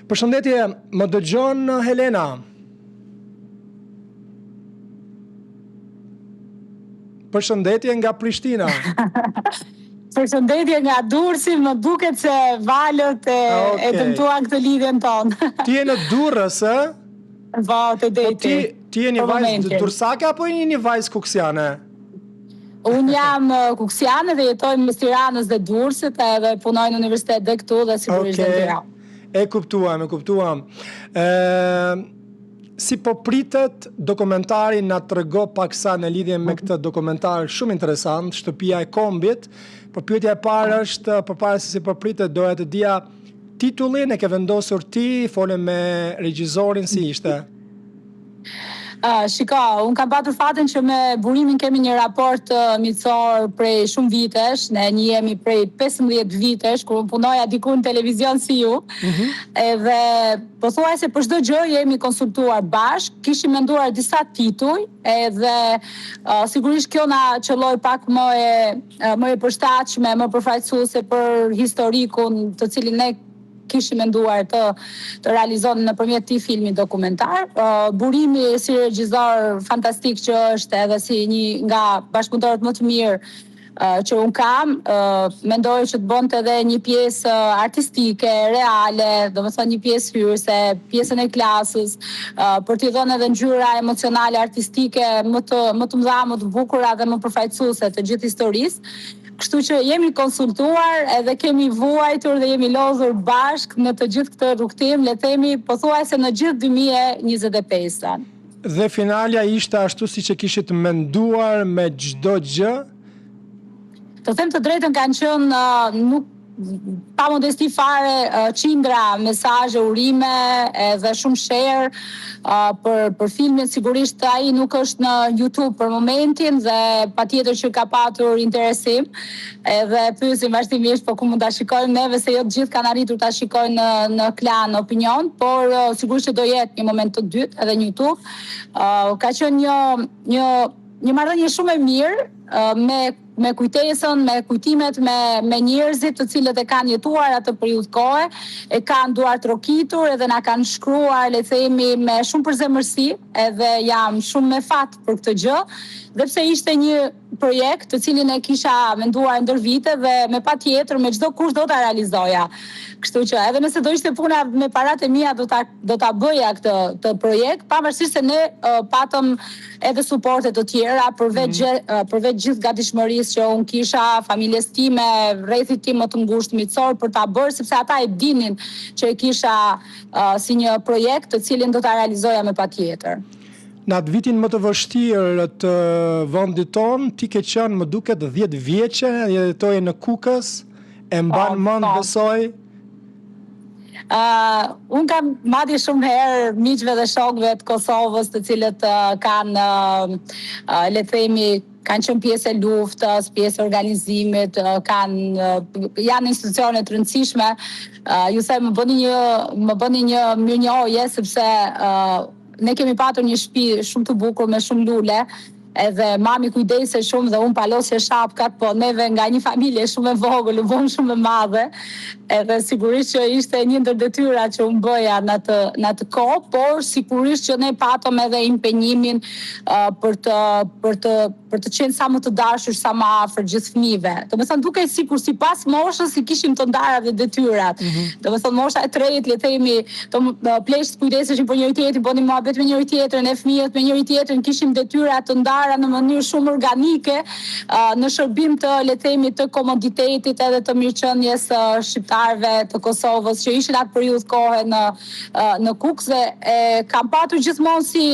Përshëndetje, më dëgjon Helena? Përshëndetje nga Prishtina. Përshëndetje nga Durrësi, më duket se valët e, okay. e dëmtuan këtë lidhjen tonë. Ti je në Durrës, ë? Po, te deti. Po ti, ti je një vajzë durrsake apo je një vajzë kuksiane? Unë jam kuksiane dhe jetoj mes Tiranës dhe Durrësit edhe punoj në universitet dhe këtu dhe sigurisht okay. në Tiranë. E kuptuam, e kuptuam. Ë Si po pritet dokumentari na trego paksa në lidhje me këtë dokumentar shumë interesant, Shtëpia e Kombit. Por pyetja e parë është, përpara se si po pritet, doja të dija titullin e ke vendosur ti, fole me regjisorin si ishte? Uh, shiko, unë kam patur fatin që me Burimin kemi një raport uh, miqësor prej shumë vitesh, ne njihemi prej 15 vitesh, kur unë punoja diku në televizion si ju, mm -hmm. edhe pothuajse për çdo gjë jemi konsultuar bashkë, kishim menduar disa tituj, edhe uh, sigurisht kjo na qëlloi pak më e, më e përshtatshme, më përfaqësuese për historikun të cilin ne kishim menduar të të realizonim nëpërmjet këtij filmi dokumentar. Uh, Burimi si regjisor fantastik që është edhe si një nga bashkëpunëtorët më të mirë uh, që unë kam, uh, mendoj që të bënte edhe një pjesë artistike, reale, domethënë një pjesë hyrëse, pjesën e klasës, uh, për t'i dhënë edhe ngjyra emocionale artistike më të më të mëdha, më të bukura dhe më përfaqësuese të gjithë historisë. Kështu që jemi konsultuar edhe kemi vuajtur dhe jemi lodhur bashkë në të gjithë këtë rrugëtim, le të themi pothuajse në gjithë 2025-ën. Dhe finalja ishte ashtu siç e kishit menduar me çdo gjë? Të them të drejtën kanë qenë nuk pa modesti fare qindra mesazhe, urime edhe shumë share për për filmin sigurisht ai nuk është në YouTube për momentin dhe patjetër që ka patur interesim edhe pyesim vazhdimisht po ku mund ta shikojmë neve se jo të gjithë kanë arritur ta shikojnë në në Klan Opinion, por sigurisht që do jetë një moment të dytë edhe në YouTube. Uh, ka qenë një një një marrëdhënie shumë e mirë uh, me me kujtesën, me kujtimet, me me njerëzit të cilët e kanë jetuar atë periudhë kohe, e kanë duartrokitur edhe na kanë shkruar, le të themi, me shumë përzemërsi, edhe jam shumë me fat për këtë gjë, dhe pse ishte një projekt të cilin e kisha menduar ndër vite dhe me patjetër me çdo kusht do ta realizoja. Kështu që edhe nëse do ishte puna me paratë e mia do ta do ta bëja këtë këtë projekt, pavarësisht se ne uh, patëm edhe suporte të tjera përveç mm -hmm. përveç gjithë gatishmërisë që unë kisha familjes time, rrethit tim më të ngushtë miqësor për ta bërë sepse ata e dinin që e kisha uh, si një projekt të cilin do ta realizoja me patjetër. Në atë vitin më të vështirë të vendit tonë, ti ke qenë, më duket, 10 vjeçe, jetoje në Kukës, e mban po, mend po. besoj. Uh, unë kam madje shumë herë miqve dhe shokëve të Kosovës të cilët uh, kanë, uh, uh, le të themi, kanë qenë pjesë e luftës, pjesë e organizimit, uh, kanë uh, janë institucione të rëndësishme. Uh, ju them më bëni një më bëni një mirënjohje sepse uh, ne kemi patur një shtëpi shumë të bukur me shumë lule Edhe mami kujdesej shumë dhe unë palosja shapkat, po neve nga një familje shumë e vogël u bëmë shumë e madhe. Edhe sigurisht që ishte një ndër detyrat që unë bëja në atë në atë kohë, por sigurisht që ne patëm edhe impenjimin uh, për të për të për të qenë sa më të dashur, sa më afër gjithë fëmijëve. Domethënë dukej sikur sipas moshës i kishim të ndara dhe detyrat. Mm -hmm. Domethënë mosha e tretë, le të themi, të pleqtë kujdeseshin për njëri tjetrin, bënim muhabet me njëri tjetrin, ne fëmijët me njëri tjetrin, kishim detyra të ndara në mënyrë shumë organike, në shërbim të, le të themi, të komoditetit edhe të mirëqenies së shqiptarëve të Kosovës që ishin atë periudhë kohe në në Kukës dhe e kam patur gjithmonë si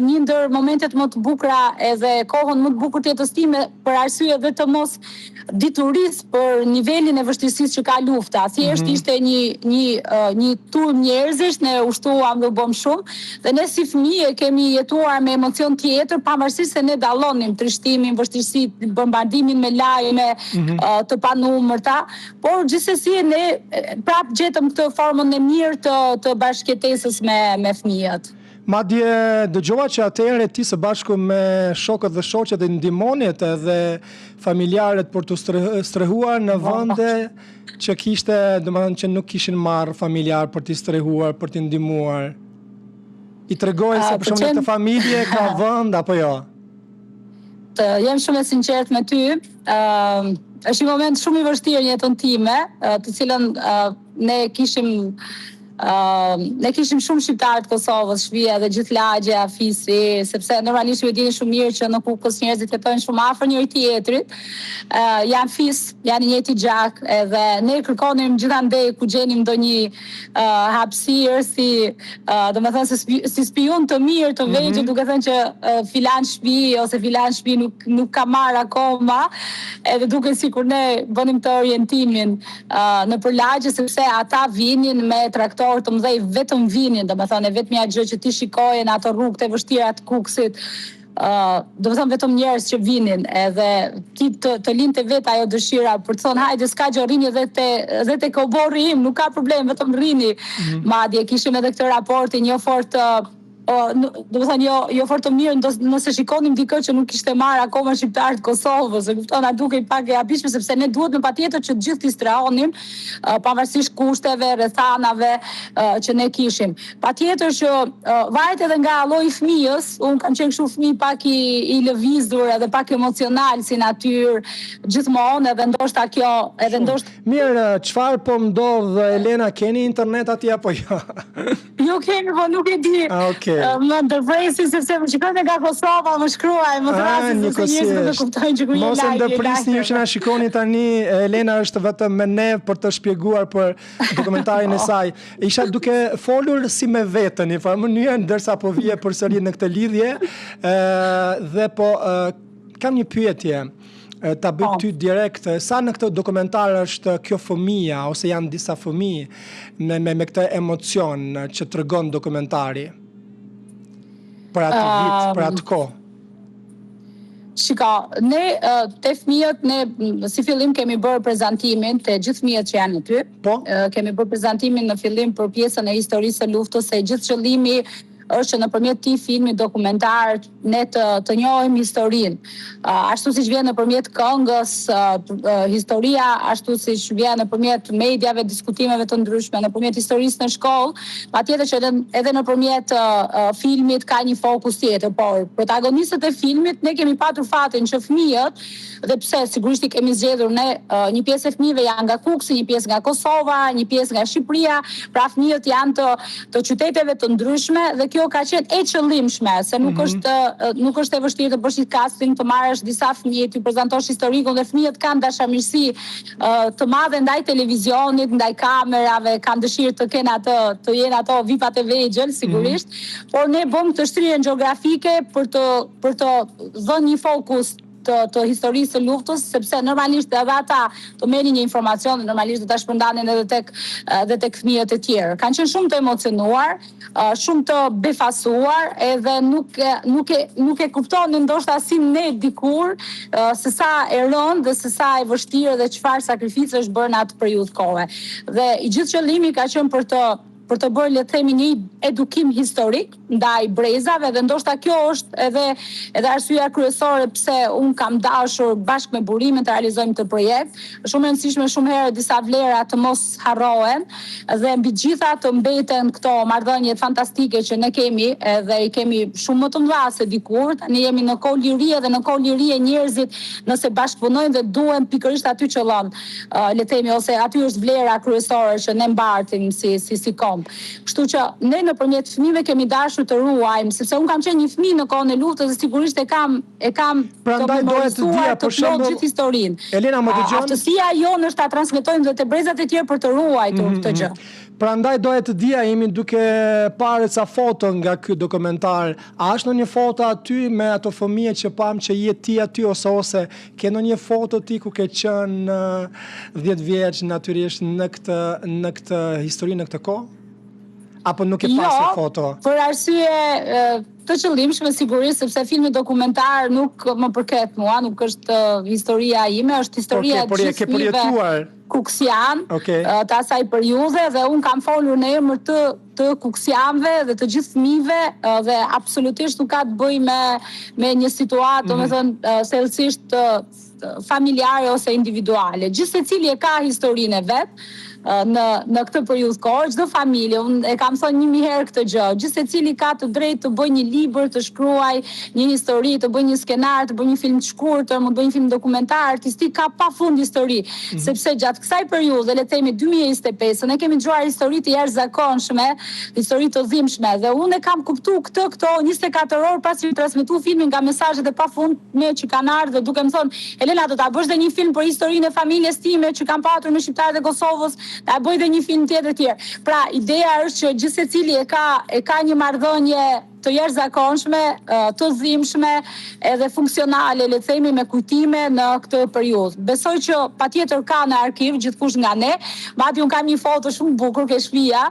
një ndër momentet më të bukura edhe kohën më të bukur të jetës time për arsye dhe të mos diturisë për nivelin e vështirësisë që ka lufta. Thjesht mm -hmm. ishte një një një turmë njerëzish, ne u shtuam dhe u bëmë shumë dhe ne si fëmijë e kemi jetuar me emocion tjetër, pavarësisht se ne dallonim trishtimin, vështirësitë, bombardimin me lajme mm -hmm. të panumërta, por gjithsesi ne prap gjetëm këtë formën e mirë të të bashkëjetesës me me fëmijët. Madje dëgjova që atëherë ti së bashku me shokët dhe shoqet e ndihmonit edhe familjarët për t'u strehuar në vende. Që kishte, domethënë që nuk kishin marrë familjar për t'i strehuar, për t'i ndihmuar. I tregoje se për shembull në këtë familje ka vend apo jo? Të jem shumë e sinqertë me ty, ë është një moment shumë i vështirë në jetën time, të cilën ne kishim Uh, ne kishim shumë shqiptarë të Kosovës, shtëpia dhe gjithë lagja, fisi, sepse normalisht ju e dini shumë mirë që në Kukës njerëzit jetojnë shumë afër njëri tjetrit. Uh, janë fis, janë i njëjti gjak, edhe ne kërkonim gjithandej ku gjenim ndonjë uh, hapësirë si uh, domethënë si, spi, si spiun të mirë të vegjël, mm -hmm. duke thënë që uh, filan shtëpi ose filan shtëpi nuk nuk ka marrë akoma, edhe duke sikur ne bënim të orientimin nëpër lagje sepse ata vinin me traktorë të mëdhej vetëm vinin, domethënë e vetmja gjë që ti shikoje në ato rrugë të vështira të Kukësit, ë domethënë vetëm njerëz që vinin, edhe ti të të linte vetë ajo dëshira për të thënë hajde s'ka gjë rrini edhe te edhe tek oborri im, nuk ka problem, vetëm rrini. Mm -hmm. Madje kishim edhe këtë raportin jo fort o, domethënë jo jo fort të mirë ndos, nëse shikonim dikë që nuk kishte marrë akoma shqiptar të Kosovës, e kupton, na dukej pak e habitshme sepse ne duhet me patjetër që të gjithë t'i strehonim, uh, pavarësisht kushteve, rrethanave uh, që ne kishim. Patjetër që uh, varet edhe nga lloji i fëmijës, unë kam qenë kështu fëmijë pak i i lëvizur edhe pak emocional si natyrë, gjithmonë edhe ndoshta kjo, edhe ndoshta Mirë, çfarë po ndodh Elena, keni internet atje apo jo? Jo kemi, po nuk e di. Ah, okay. Më ndërpresin sepse më shikojnë nga Kosova, më shkruajnë, më thërrasin ah, sepse njerëzit nuk e kuptojnë që ku je live. Mos e ndërprisni ju që na shikoni tani, Elena është vetëm me ne për të shpjeguar për dokumentarin e po. saj. Isha duke folur si me veten, në farë mënyre, ndërsa po vije përsëri në këtë lidhje, ë dhe po kam një pyetje ta bëj po. ty direkt, sa në këtë dokumentar është kjo fëmija ose janë disa fëmijë me me me këtë emocion që tregon dokumentari për atë um, vit, për atë kohë? Shiko, ne te fëmijët ne si fillim kemi bërë prezantimin te gjithë fëmijët që janë aty. Po. Kemi bërë prezantimin në fillim për pjesën e historisë së luftës se gjithë qëllimi është që nëpërmjet këtij filmi dokumentar ne të të njohim historinë. Ashtu siç vjen nëpërmjet këngës, historia, ashtu siç vjen nëpërmjet mediave, diskutimeve të ndryshme, nëpërmjet historisë në shkollë, patjetër që edhe edhe nëpërmjet filmit ka një fokus tjetër, por protagonistët e filmit ne kemi patur fatin që fëmijët Dhe pse, sigurisht i kemi zgjedhur ne, një pjesë e fëmijëve janë nga Kukësi, një pjesë nga Kosova, një pjesë nga Shqipëria, pra fëmijët janë të të qyteteve të ndryshme dhe kjo ka qenë e qëllimshme, se nuk mm -hmm. është nuk është e vështirë të bësh një casting, të marrësh disa fëmijë, t'ju prezantosh historikun dhe fëmijët kanë dashamirësi të madhe ndaj televizionit, ndaj kamerave, kanë dëshirë të kenë atë, të jenë ato vipat e vegjël sigurisht, mm -hmm. por ne bëmë këtë shtrirjen gjeografike për të për të dhënë një fokus të të historisë së luftës, sepse normalisht edhe ata të merrnin një informacion dhe normalisht do ta shpërndanin edhe tek edhe tek fëmijët e tjerë. Kanë qenë shumë të emocionuar, shumë të befasuar, edhe nuk nuk e nuk e kuptonin ndoshta si ne dikur se sa e rëndë dhe se sa e vështirë dhe çfarë sakrifice është bërë në atë periudhë kohe. Dhe i gjithë qëllimi ka qenë për të për të bërë le të themi një edukim historik ndaj brezave dhe ndoshta kjo është edhe edhe arsyeja kryesore pse unë kam dashur bashkë me Burimin të realizojmë këtë projekt. Është shumë e rëndësishme shumë herë disa vlera të mos harrohen dhe mbi të gjitha të mbeten këto marrëdhëniet fantastike që ne kemi edhe i kemi shumë më të mëdha se dikur. Tani jemi në kohë lirie dhe në kohë lirie njerëzit nëse bashkëpunojnë dhe duhen pikërisht aty qëllon. le të themi ose aty është vlera kryesore që ne mbartim si si si komb. Kështu që ne nëpërmjet fëmijëve kemi dashur të ruajmë, sepse unë kam qenë një fëmijë në kohën e luftës dhe sigurisht e kam e kam të memorizuar të plotë gjithë historinë. Elena më dëgjon? Aftësia jonë është ta transmetojmë dhe te brezat e tjerë për të ruajtur mm -hmm. këtë gjë. Prandaj doja të dija, jemi duke parë ca foto nga ky dokumentar. A është ndonjë foto aty me ato fëmijë që pamë që je ti aty ose ose Ke ndonjë foto ti ku ke qenë 10 vjeç natyrisht në këtë në këtë histori në këtë kohë? Apo nuk ke jo, pasur foto? Për arsye të qëllimshme sigurisht sepse filmi dokumentar nuk më përket mua, nuk është historia ime, është historia e gjithë fëmijëve. Por e ke përjetuar. Kuksian okay. të asaj periudhe dhe unë kam folur në emër të të kuksianëve dhe të gjithë fëmijëve dhe absolutisht nuk ka të bëjë me me një situatë, mm -hmm. domethënë thellësisht familjare ose individuale. Gjithsecili e ka historinë e vet në në këtë periudhë kohë, çdo familje, unë e kam thënë 1000 herë këtë gjë, gjithsecili ka të drejtë të bëjë një libër, të shkruajë një histori, të bëjë një skenar, të bëjë një film të shkurtër, mund të bëjë një film dokumentar, artistik, ka pafund histori, mm -hmm. sepse gjatë kësaj periudhe, le të themi 2025, ne kemi dëgjuar histori të jashtëzakonshme, histori të dhimbshme dhe unë e kam kuptuar këtë këto 24 orë pasi u transmetu filmi nga mesazhet e pafundme që kanë ardhur dhe duke më thënë Elena do ta bësh dhe një film për historinë e familjes time që kam patur me shqiptarët e Kosovës, ta bëj dhe një film tjetër etj. Pra, ideja është që gjithsecili e ka e ka një marrëdhënie të jashtëzakonshme, të dhimbshme edhe funksionale, le të themi me kujtime në këtë periudhë. Besoj që patjetër ka në arkiv gjithkush nga ne, madje unë kam një foto shumë të bukur ke shtëpia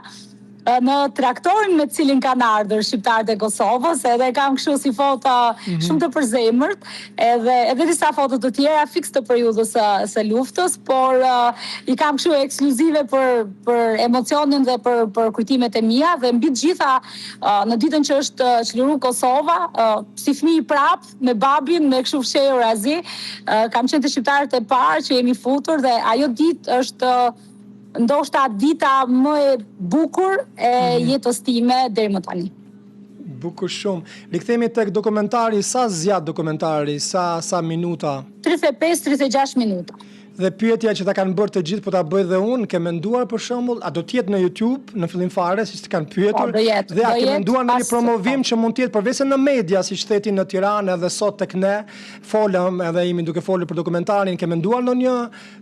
në traktorin me të cilin kanë ardhur shqiptarët e Kosovës, edhe e kam kështu si foto mm -hmm. shumë të përzemërt, edhe edhe disa foto të tjera fiks të periudhës së, së luftës, por uh, i kam kështu ekskluzive për për emocionin dhe për për kujtimet e mia dhe mbi të gjitha Në ditën që është çliru Kosova, si fëmijë prap me babin, me kështu fshehurazi, kam qenë te shqiptarët e parë që jemi futur dhe ajo ditë është ndoshta dita më e bukur e mhm. jetës time deri më tani. Bukur shumë. Rikthehemi tek dokumentari, sa zgjat dokumentari, sa sa minuta? 35-36 minuta. Dhe pyetja që ta kanë bërë të gjithë, po ta bëj dhe unë, ke menduar për shembull, a do të jetë në YouTube në fillim fare, siç të kanë pyetur? Po, do jetë. Dhe a ke menduar ndonjë promovim po. që mund të jetë përveçse në media, siç the ti në Tiranë edhe sot tek ne folëm edhe jemi duke folur për dokumentarin, ke menduar ndonjë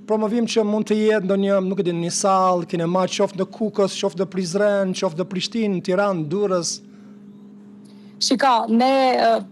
promovim që mund të jetë ndonjë, nuk e di, në një sallë, kinema, qoftë në Kukës, qoftë në Prizren, qoftë në Prishtinë, në Tiranë, Durrës? Shiko, ne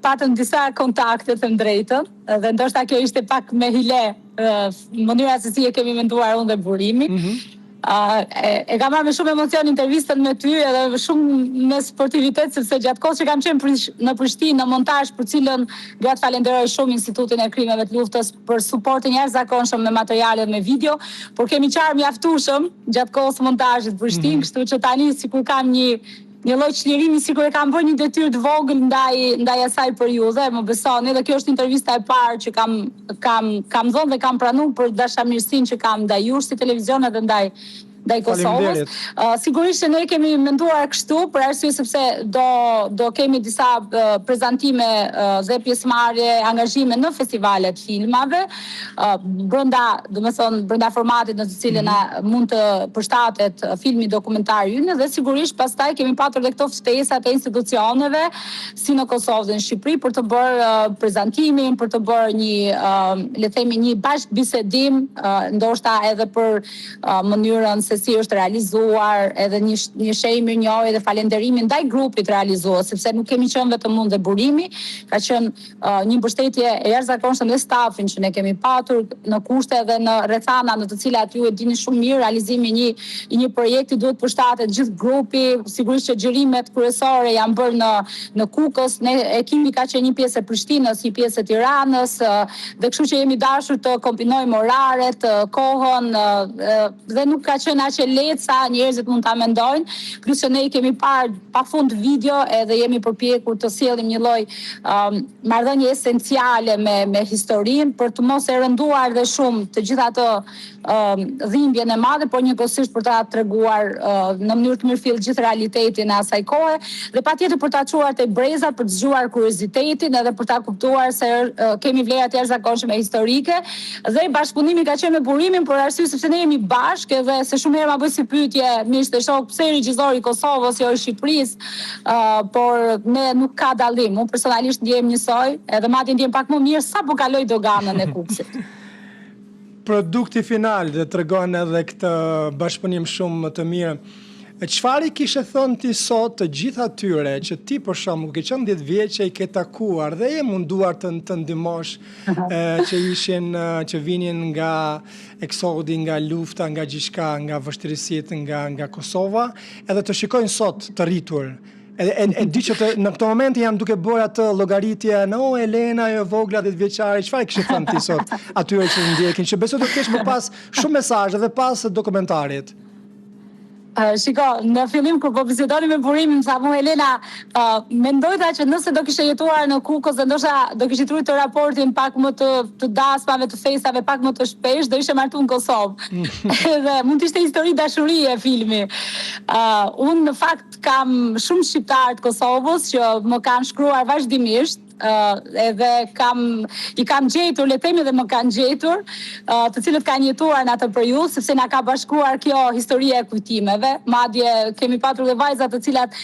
patëm disa kontakte të drejtën dhe ndoshta kjo ishte pak me hile mënyra se si e kemi menduar unë dhe Burimi. Mm -hmm. Uh, e, e kam marrë me shumë emocion intervistën me ty edhe shumë me sportivitet sepse gjatë kohës që kam qenë prish, në Prishtinë në montazh për cilën dua të falenderoj shumë Institutin e Krimeve të Luftës për suportin e jashtëzakonshëm me materiale dhe me video, por kemi qarë mjaftueshëm gjatë kohës së montazhit në Prishtinë, mm -hmm. kështu që tani sikur kam një Një lloj çlirimi sikur e kam bërë një detyrë të vogël ndaj ndaj asaj periudhe, më besoni, dhe kjo është intervista e parë që kam kam kam dhënë dhe kam pranuar për dashamirësinë që kam ndaj jush si televizion edhe ndaj ndaj Kosovës. Uh, sigurisht që ne kemi menduar kështu për arsye sepse do do kemi disa uh, prezantime uh, dhe pjesëmarrje, angazhime në festivalet e filmave, uh, brenda, domethënë brenda formatit në të cilin mm -hmm. mund të përshtatet filmi dokumentar ynë dhe sigurisht pastaj kemi patur dhe këto ftesat e institucioneve si në Kosovë dhe në Shqipëri për të bërë uh, prezantimin, për të bërë një uh, le të themi një bashkëbisedim, uh, ndoshta edhe për uh, mënyrën se si është realizuar, edhe një një shenjë mirënjohje dhe falënderimi ndaj grupit realizues, sepse nuk kemi qenë vetëm unë dhe Burimi, ka qenë një mbështetje e jashtëzakonshme me stafin që ne kemi patur në kushte dhe në rrethana në të cilat ju e dini shumë mirë realizimi i një i një projekti duhet të përshtatet gjithë grupi, sigurisht që xhirimet kryesore janë bërë në në Kukës, ne ekipi ka qenë një pjesë e Prishtinës, një pjesë e Tiranës dhe kështu që jemi dashur të kombinojmë oraret, kohën dhe nuk ka qenë aq e lehtë sa njerëzit mund ta mendojnë, plus që ne i kemi parë pafund video edhe jemi përpjekur të sjellim një lloj um, marrëdhënie esenciale me me historinë për të mos e rënduar dhe shumë të gjithë atë um, dhimbjen e madhe, por njëkohësisht për ta treguar uh, në mënyrë të mirëfilltë gjithë realitetin e asaj kohe dhe patjetër për ta çuar te brezat, për të zgjuar kuriozitetin edhe për ta kuptuar se uh, kemi vlera të jashtëzakonshme historike dhe bashkëpunimi ka qenë me Burimin për arsye sepse ne jemi bashkë edhe se shumë herë ma bëjnë si pyetje miqtë e shokë pse regjizori i Kosovës jo i Shqipërisë Uh, por ne nuk ka dallim. Unë personalisht ndjehem njësoj, edhe madje ndjehem pak më mirë sapo kaloj doganën e Kukësit. Produkti final dhe tregon edhe këtë bashkëpunim shumë të mirë. E çfarë i kishe thënë ti sot të gjithë atyre që ti për shembull kur ke qenë 10 vjeçe i ke takuar dhe je munduar të të ndihmosh e, që ishin që vinin nga eksodi, nga lufta, nga gjithçka, nga vështirësitë, nga nga Kosova, edhe të shikojnë sot të rritur. E, e, e di që të, në këto momente janë duke bërë atë llogaritje, no, Elena e vogla 10 vjeçare, çfarë kishe thënë ti sot atyre që ndjekin, që besoj do të kesh më pas shumë mesazhe dhe pas dokumentarit. Shiko, në fillim kur po bisedonim me Burimin, më tha mua Elena, mendoj tha që nëse do kishe jetuar në Kukës dhe ndoshta do kishe ruajtur raportin pak më të të dasmave, të festave pak më të shpesh, do ishe martuar në Kosovë. Edhe mund të ishte histori dashurie filmi. Unë në fakt kam shumë shqiptarë të Kosovës që më kanë shkruar vazhdimisht, edhe kam i kam gjetur, le të themi dhe më kanë gjetur, të cilët kanë jetuar në atë periudhë, sepse na ka bashkuar kjo historia e kujtimeve. Madje kemi patur dhe vajza të cilat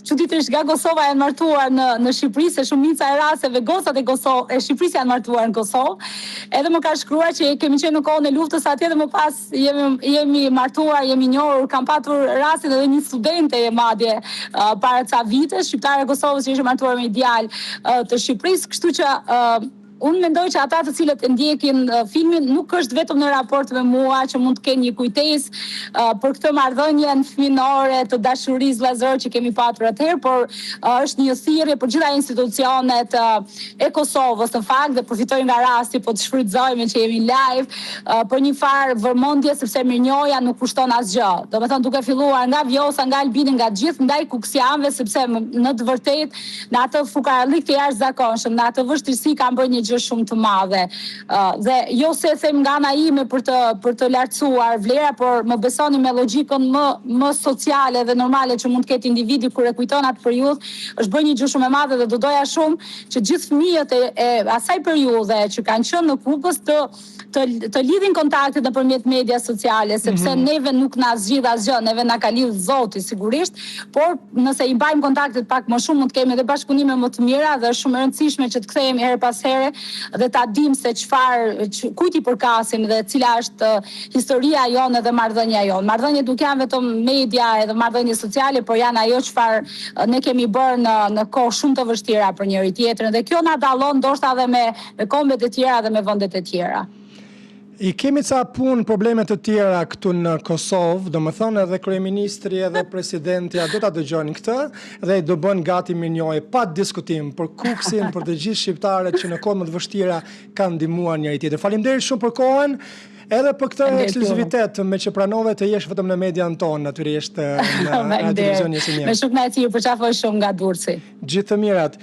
çuditërisht nga Kosova janë martuar në në Shqipëri, se shumica e rasteve gocat e Kosovë e Shqipërisë janë martuar në Kosovë. Edhe më ka shkruar që kemi qenë në kohën e luftës atje dhe më pas jemi jemi martuar, jemi njohur, kam patur rastin edhe një studente madje para ca vitesh, shqiptare e Kosovës që ishte martuar me një djalë të Shqipërisë, kështu që unë mendoj që ata të cilët e ndjekin filmin nuk është vetëm në raport me mua që mund të kenë një kujtesë për këtë marrëdhënie fëminore të dashurisë vëllazërore që kemi patur atëherë, por është një thirrje për gjitha institucionet e Kosovës në fakt dhe përfitoj nga rasti po të shfrytëzojmë që jemi live për një farë vëmendje sepse mirënjohja nuk kushton asgjë. Domethënë duke filluar nga Vjosa, nga Albini, nga të gjithë ndaj kuksianëve sepse në të vërtetë në atë fukarallik të jashtëzakonshëm, në atë vështirësi kanë bërë një gjë shumë të madhe. Dhe jo se e them nga ana ime për të për të lartësuar vlera, por më besoni me logjikën më më sociale dhe normale që mund të ketë individi kur e kujton atë periudhë, është bërë një gjë shumë e madhe dhe do doja shumë që gjithë fëmijët e, e asaj periudhe që kanë qenë në Kukës të të të lidhin kontaktet nëpërmjet medias sociale, sepse neve nuk na zgjidh asgjë, neve na ka lidh Zoti sigurisht, por nëse i mbajmë kontaktet pak më shumë mund të kemi edhe bashkëpunime më të mira dhe është shumë e rëndësishme që të kthehemi herë pas here dhe ta dimë se çfarë kujt i përkasim dhe cila është historia jonë edhe marrëdhënia jonë. Marrëdhëniet nuk janë vetëm media edhe marrëdhënie sociale, por janë ajo çfarë ne kemi bërë në në kohë shumë të vështira për njëri tjetrin dhe kjo na dallon ndoshta edhe me me kombet e tjera dhe me vendet e tjera. I kemi ca punë, probleme të tjera këtu në Kosovë, domethënë edhe kryeministri edhe presidentja do ta dëgjojnë këtë dhe do bën gati mirënjohje pa diskutim për Kukësin, për të gjithë shqiptarët që në kohë më të vështira kanë ndihmuar njëri tjetrin. Faleminderit shumë për kohën, edhe për këtë ekskluzivitet, me që pranove të jesh vetëm në median tonë, natyrisht në Radio Televizion Njësi. Me shumë kënaqësi, ju përqafoj shumë nga Durrësi. Gjithë të mirat.